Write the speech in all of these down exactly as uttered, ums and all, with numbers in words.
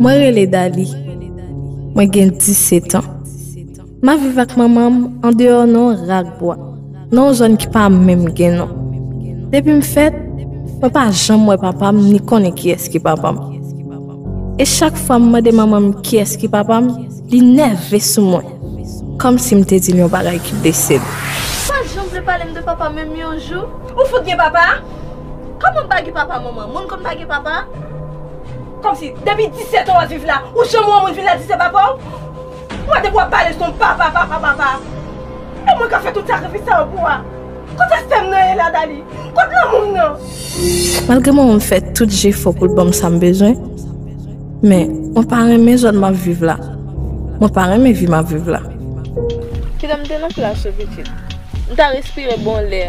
Mwen rele Dali. Mwen gen disèt an. M ap viv ak manman m andeyò nan yon rak bwa, nan yon zòn ki pa menm gen non. Depi m fèt, mwen pa janm wè papa m ni konnen kiyès ki papa m. E chak fwa m mande manman m kiyès ki papa m, li nève sou mwen, kòmsi m te di l yon bagay ki blese l. Ou pa janm vle pale m de papa menm yon jou? Ou fout gen papa? Kòman m pa gen papa, manman? Moun konn pa gen papa? Kòmsi, depi disèt an w ap viv la, ou janm wè yon moun vin la di se papa w? Mwen depi w ap pale se yon papa, papa, papa. E mwen k ap fè tout sakrifis sa yo pou w a. Kote sè m nan ye la, Dali? Kot lanmou m nan? Malgre manman m fè tout jefò pou l ban m sa m bezwen, men mwen pa renmen zòn m ap viv la. Mwen pa renmen vi m ap viv la. Kidon, m te nan plas ou, pitit. M ta respire bon lè.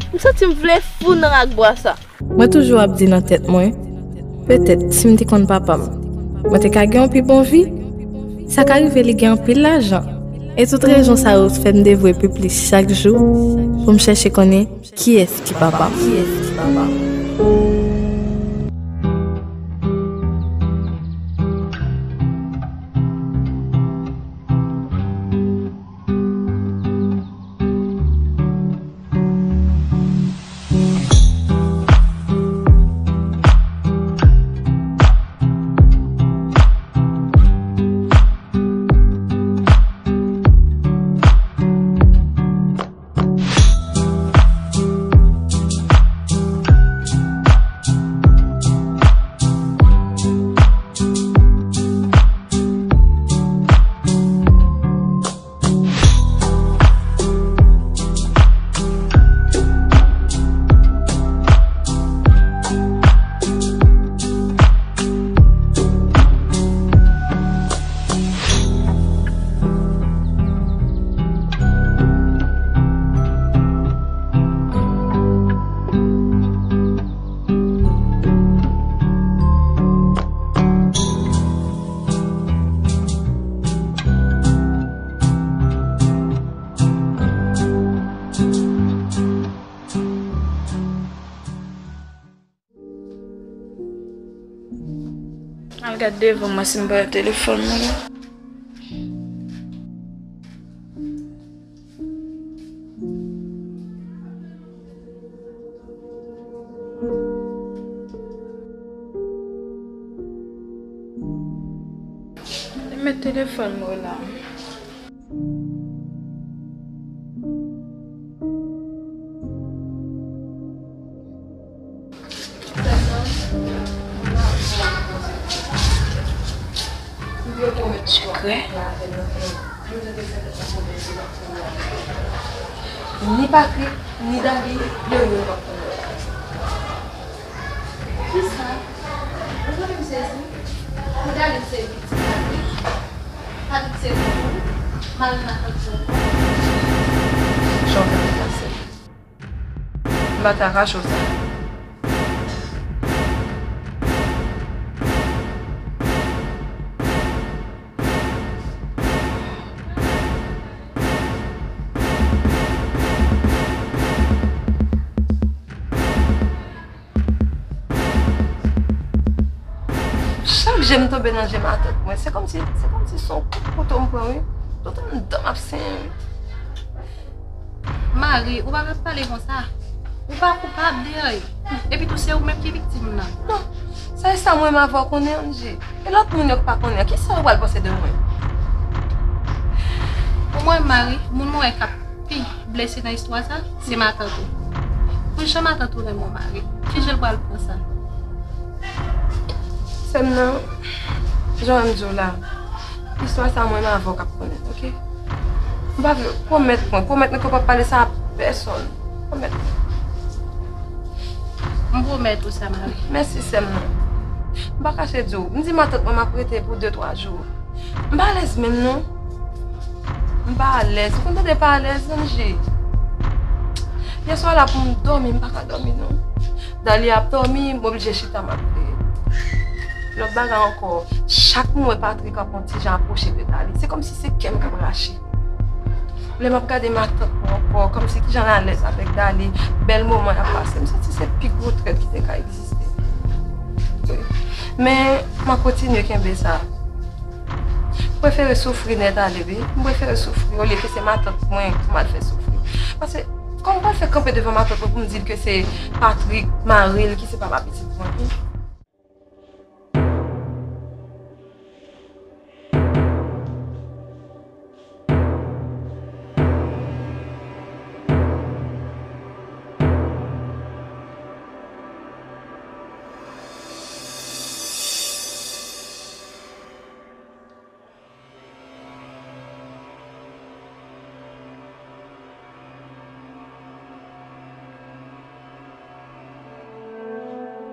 M santi m vle fou nan rak bwa sa. Mwen toujou ap di nan tèt mwen, petèt si m te konn papa m, mwen te ka gen yon pi bon vi. Sa ka rive li gen anpil lajan. E tout rezon sa yo fè m devwe pi plis chak jou pou m chèche konnen kiyès ki papa m. Kiyès ki papa m? Al gad devan mwen si m pa wè telefòn mwen la. Li met telefòn mwen la. Sekrè? Ni Patrick, ni Dali, yo menm pa konnen. Kisa? Ou konnen m sezi? Pou Dali se viktim Patrick? Patrick se granmoun? Mari matant Jòny? Jan w fè m pase. M pa ta rache w sa. Chak je m tonbe nan je matant mwen, se kòmsi, se kòmsi se yon kout kouto m pran, wi. Tout anndan m ap senyen, wi. Mari, ou pa ka pale konsa. Ou pa koupab de anyen. Epi tou, se ou menm ki viktim nan. Non, sa e sa mwen menm avè w konnen, Angie. E lòt moun yo k pa konnen an, kisa yo pral panse de mwen? Pou mwen, Mari, moun mwen wè k ap pi blese nan istwa sa, se matant ou. Pou jan matant ou renmen w, Mari, ki jan l pral pran sa? Sè m nan, jan m di w la, istwa sa mwen menm avè w k ap konnen, oke? M pa vle, pwomèt mwen, pwomèt mwen ke w p ap pale sa a pèsonn. Pwomèt mwen. M pwomèt ou sa, Mari. Mèsi, sè m nan. M pa kache di w, m di matant mwen m ap rete pou de, twa jou. M pa alèz menm non. M pa alèz. Ou konn tande pa alèz, Angie? Yèswa la pou m dòmi, m pa ka dòmi non. Dali ap dòmi, m oblije chita m ap veye. Lòt bagay ankò, chak m wè Patrick ap yon ti jan apwoche de Dali, se kòmsi se kè m k ap rache. Lè m ap gade matant mwen ankò, kòmsi kijan l alèz avèk Dali, bèl moman y ap pase, m santi se pi gwo trèt ki te ka egziste. Men, M a kontinye kenbe sa. M prefere soufri nèt ale, wi. M prefere soufri olye ke se matant mwen pou m al fè soufri. Paske, kòman m pral fè kanpe devan matant mwen pou m di l ke se Patrick, mari l, ki se papa pitit mwen?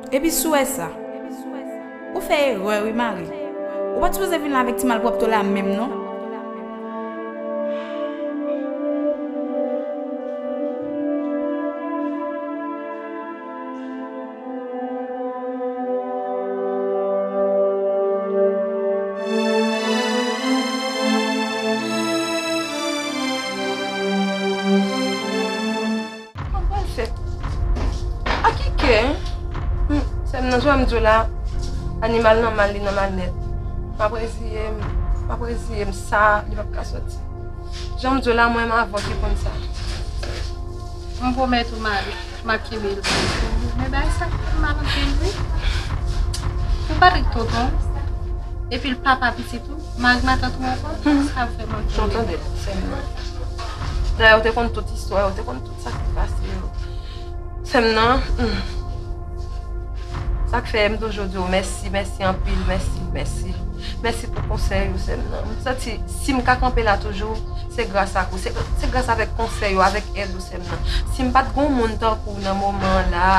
Epi si w wè sa, ou fè erè wi, Mari. Ou pa t sipoze vin la avèk ti malpwòpte w la menm, non. Kòman pral fèt? A ki kè, en? Hmm, sè m nan, jan m di w la, animal nan mal, li nan mal nèt. M ap reziye m, m ap reziye m, sa, li p ap ka sòti. Jan m di w la, mwen m avè w ki konn sa. M pwomèt ou, Mari, m ap kenbe l pou ou. Men bagay sa fè m mal anpil, wi. Pou Patrick tonton, epi l papa pitit ou, mari matant ou ankò, sa fè m anpil. Jan w tande l, sè m nan. Dayè, ou te konn tout istwa yo, ou te konn tout sa ki pase yo. Sè m nan, hmm. Sa k fè m toujou di w mèsi, mèsi anpil, mèsi, mèsi. Mèsi pou konsèy ou, sè m nan. M santi si m ka kanpe la toujou, se gras ak ou. Se, se gras avèk konsèy ou, avèk èd ou, sè m nan. Si m pa t gon moun tankou w nan moman an la,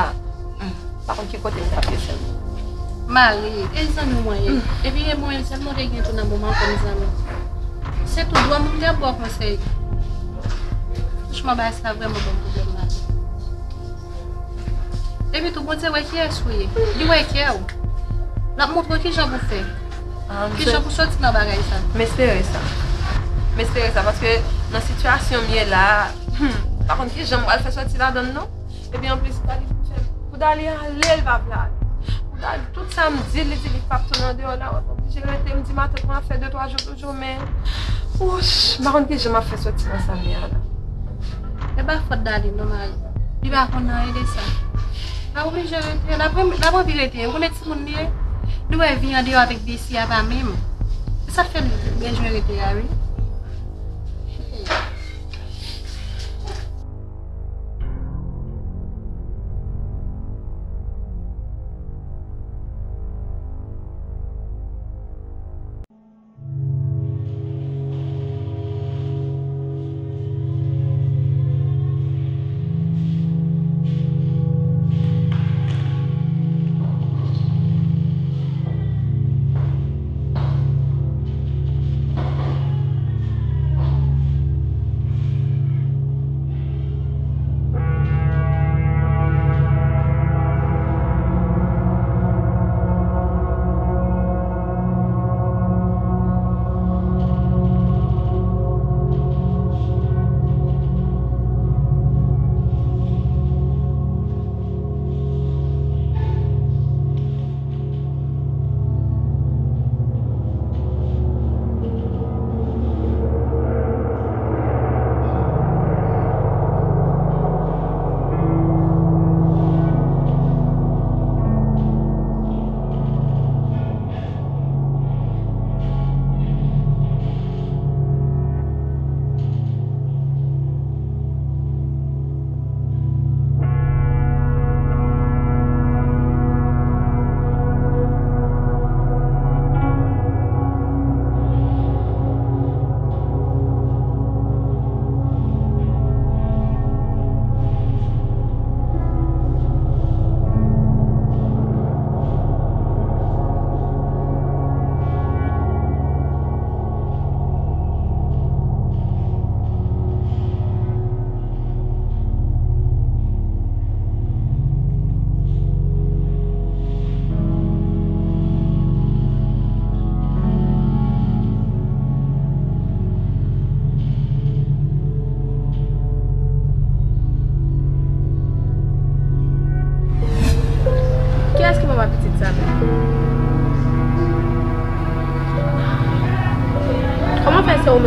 hmm, m pa konn ki kote m t ap ye, sè m nan. Mari, e zanmi mwen ye. Hmm. Epi e mwen sèlman w te gen tou nan moman an kòm zanmi. Se tou dwa moun ki ap ba w konsèy. Franchman, bagay sa vrèman ban m pwoblèm la. Epi tou, Bondye wè kiyès ou ye. Li wè kè w. L ap montre w kijan pou fè. Ah, m swe- Kijan pou sòti nan bagay sa. M espere sa. M espere sa, paske nan sitiyasyon m ye la, hmm, m pa konn kijan m pral fè sòti ladann non. Epi anplis, Dali vin fè m. Pou Dali ale, l pa vle ale. Pou Dali, tout sa m di l, li di li p ap tounen andeyò la, w ap oblije rete. M di matant mwen ap fè de twa jou toujou, men, wouch, m pa konn kijan m ap fè sòti nan sa m ye a la. E pa fòt Dali non, Mari. Li pa konn anyen de sa. L ap oblije rete. L ap, l ap anvi rete. Ou konnen timoun li ye. Li wè vi andeyò avèk vye fi a pa menm. Se sa k fè li bezwen rete a, wi.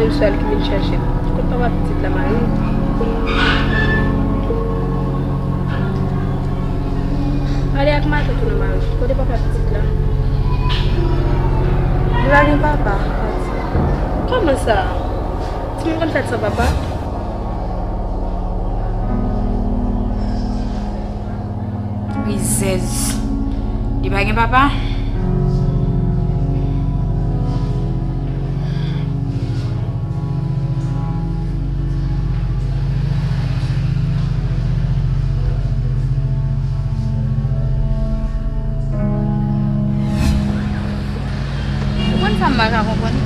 Yon sèl ki vin chèche m. Kot papa pitit la, Mari? Ale ak matant ou nan Mari. Kote papa pitit la? Li pa gen papa, Fati. Kòman sa? Timoun konn fèt san papa? Rizèz. Li pa gen papa? Ou konn sa m pa ka konprann?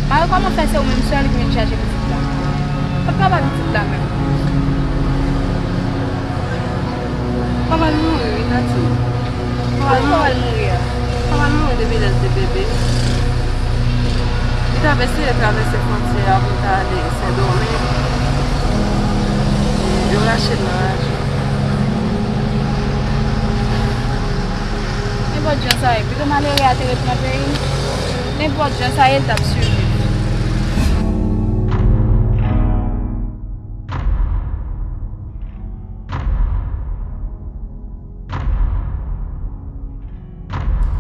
Mari, kòman fè se ou menm sèl ki vin chache pitit la? Kot papa pitit la menm? Papa l mouri, wi, Tati. Papa l mouri. Papa l mouri depi lè l te bebe. Li t ap eseye travèse fwontyè a pou l ta ale Sendomeng. Yo rache l nan avyon. Nenpòt jan sa ye, pito malere a te ret nan peyi l. Nenpòt jan sa ye, l t ap siviv.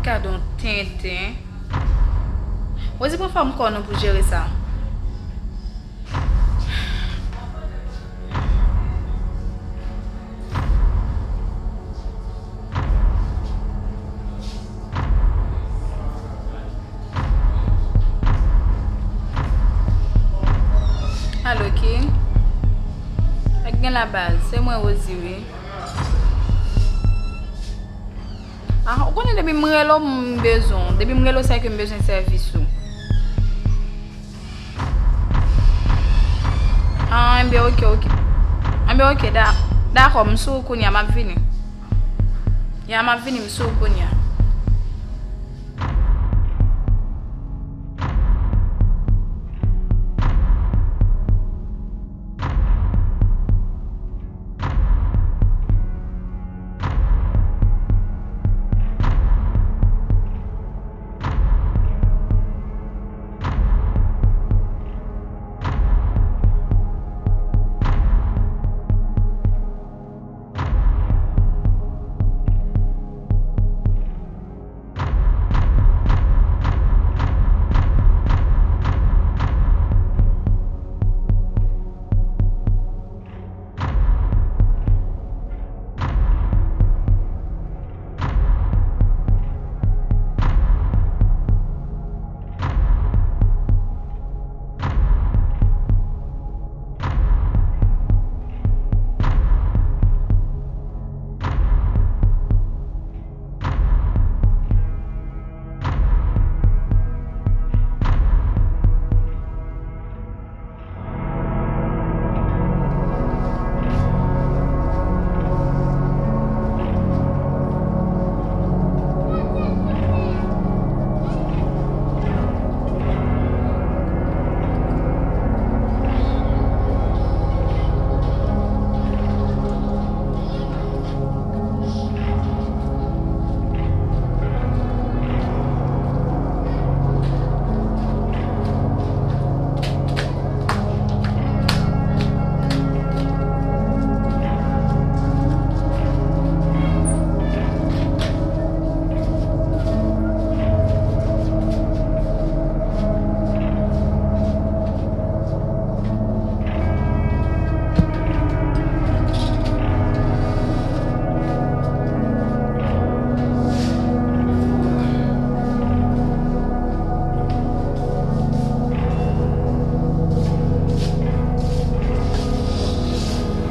Gad on tenten. Rosie pran fòm kò nou pou jere sa. Alo, ki? Ak gen la baz, se mwen, Rosie, wi. Ah, ou konnen depi m rele w, m bezwen w. Depi m rele w, se ke m bezwen sèvis ou. Ah, enben, oke, oke. Enben, oke, da-, dakò, m sou ou kounye a, m ap vini. Ya, m ap vini, m sou ou kounye a.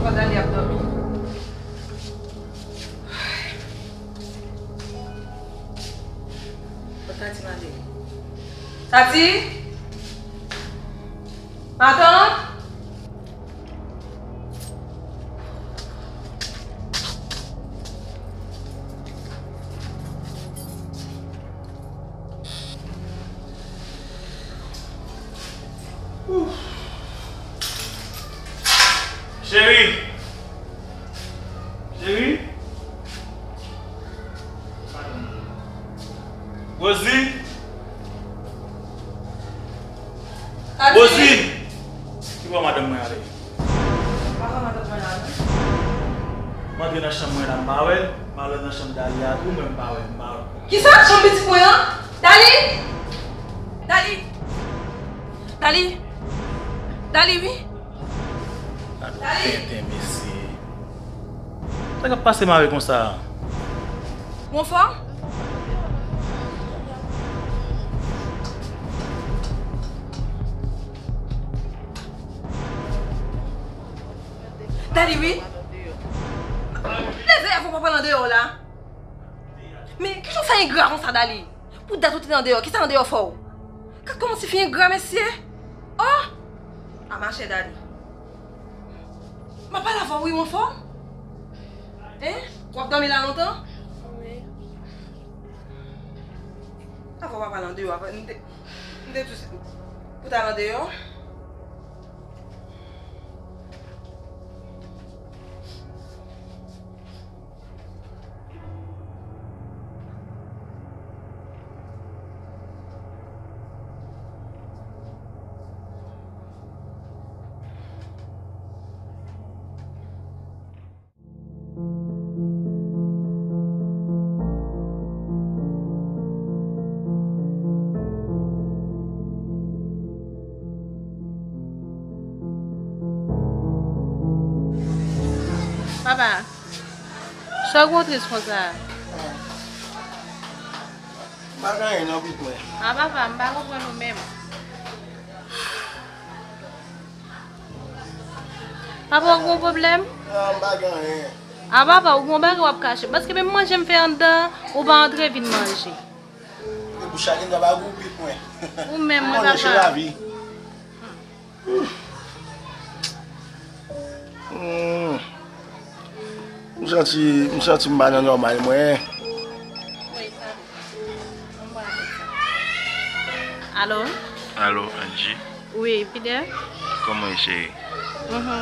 Pandan li ap dòmi. Tati, mande. Tati? Matant? Cheri! Cheri? Rosie? Pa wè l, m al nan chanm Dali a tou, mwen m pa wè l, m pa wè l. Kisa? Chanm pitit mwen an? Dali! Dali! Dali! Dali, wi! Dali! Tenten, mesye. Sa k ap pase mare konsa a? Ou anfòm? Dali, wi. Leve avè w, papa, nan deyò la. Men, kijan w fè engra konsa, Dali? Pou dat ou te nan deyò, kisa nan deyò fè w? Gad kòman ti fi engra, mesye. Oh! A machè, Dali. M ap pale avè w, wi, w anfòm? Hein? W ap dòmi la lontan? Wi. Avan w pa pale andeyò, avan, m te, m te di w pou w t al andeyò. Papa, sa w gon tris konsa? M pa gen anyen non, pitit mwen. A papa, m pa konprann ou menm. Papa, ou gon pwoblèm? Non, m pa gen anyen. A papa, ou gon bagay w ap kache. Paske menm manje m fè anndan, ou pa antre vin manje. E bouch la gentan bagay ou, pitit mwen. Ou menm, mwen, papa. Konnen se lavi. Hmm. M santi, m santi m pa nan nòmal mwen. Alo? Alo, Angie? Wi, Fidel? Kòman w ye, cheri? Mhm.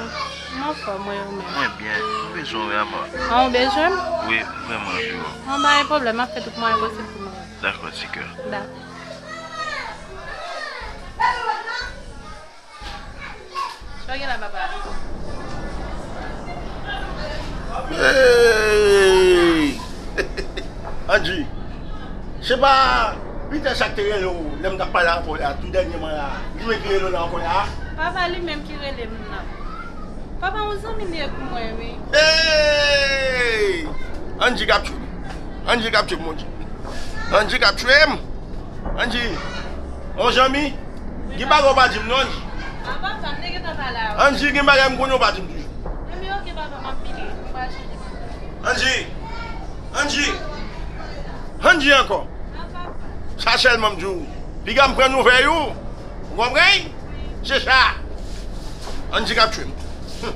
M anfòm, wi, ou menm? Mwen byen. M bezwen w vrèman. An, ou bezwen m? Wi, m vrèman anvi wè w. An, pa gen pwoblèm, m ap fè tout mwayen posib pou m wè w. Dakò, ti kè. Dakò. Sa w gen la, papa? Hey! Angie, se pa Peter sa k te rele w lè m t ap pale avè w la, tou dènyèman la, li menm ki rele w la ankò la? Papa, li menm ki rele m nan. Papa, yon zanmi li ye pou mwen, wi. Hey! Angie k ap tchwe m. Angie k ap tchwe m, Angie. Angie k ap tchwe m. Angie, yon zanmi? Gen bagay ou pa di m non, Angie. A papa, m te gentan pale avè w. Angie, gen bagay m konnen ou pa di m toujou. Enben, oke, papa, m ap vini. Mwen pral chanje bagay. Angie! Angie! Angie ankò! A papa. Sa sèlman m di w. Piga m pran nouvèl ou. Ou konprann? Se sa. Angie k ap tchwe m. Hum.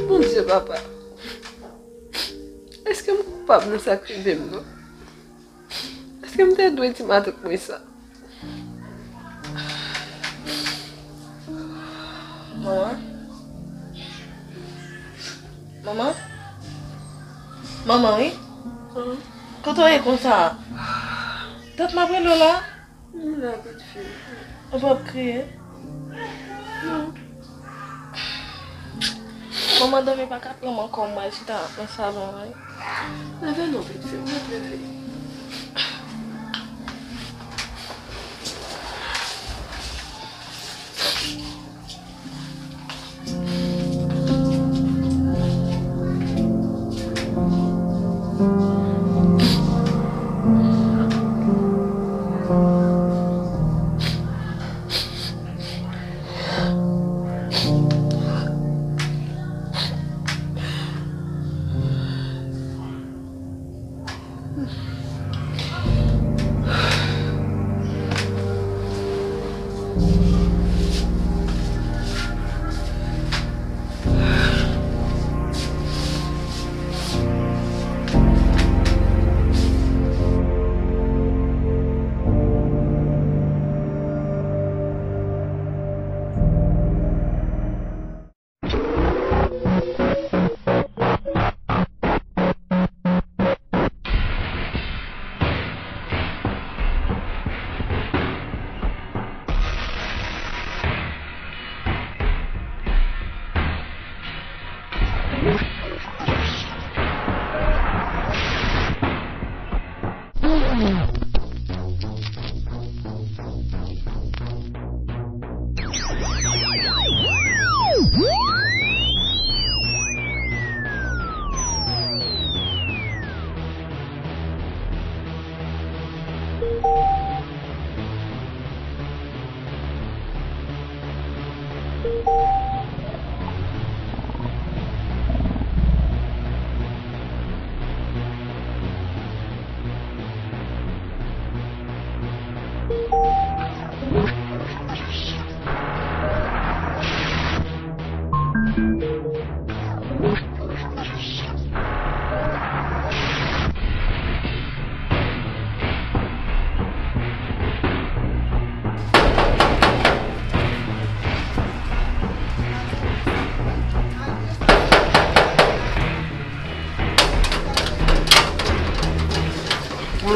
Bondye, papa, èske m koupab nan sa k rive m nan? Èske m te dwe di matant mwen sa? Manman? Manman? Manman, wi. Kote w ye konsa? Tant m ap rele w la. M la, pitit fi m. Ou p ap kriye? Non. Manman, dòmi pa ka pran m ankò, m pral chita nan salon an, wi. Leve non, pitit fi m, leve.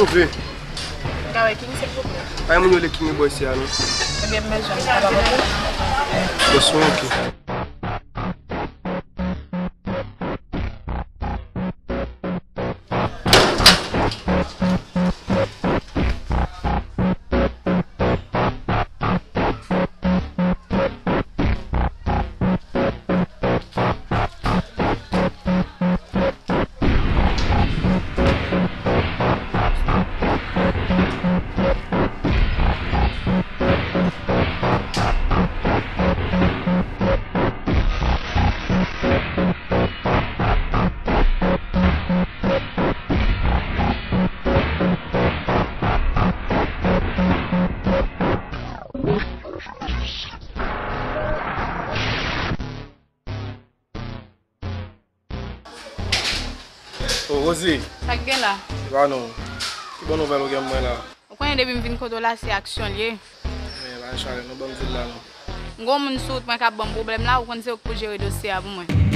Ou vle? Ka wè King, silvouplè. Ay, moun yo le King bò isi a, non? Ebyen, m bezwen, m kapab antre? Bòs mwen, oke. Oh, Rosie. Sa k gen la? Se pa nou. Ki bon nouvèl ou gen pou mwen la? Ou konnen depi m vin kote w la, se aksyon l ye. Men, pa gen chalè, nou ban m di l la, non. M gen yon moun sou wout mwen k ap ban m pwoblèm la, ou konn se ou k pou jere dosye a pou mwen.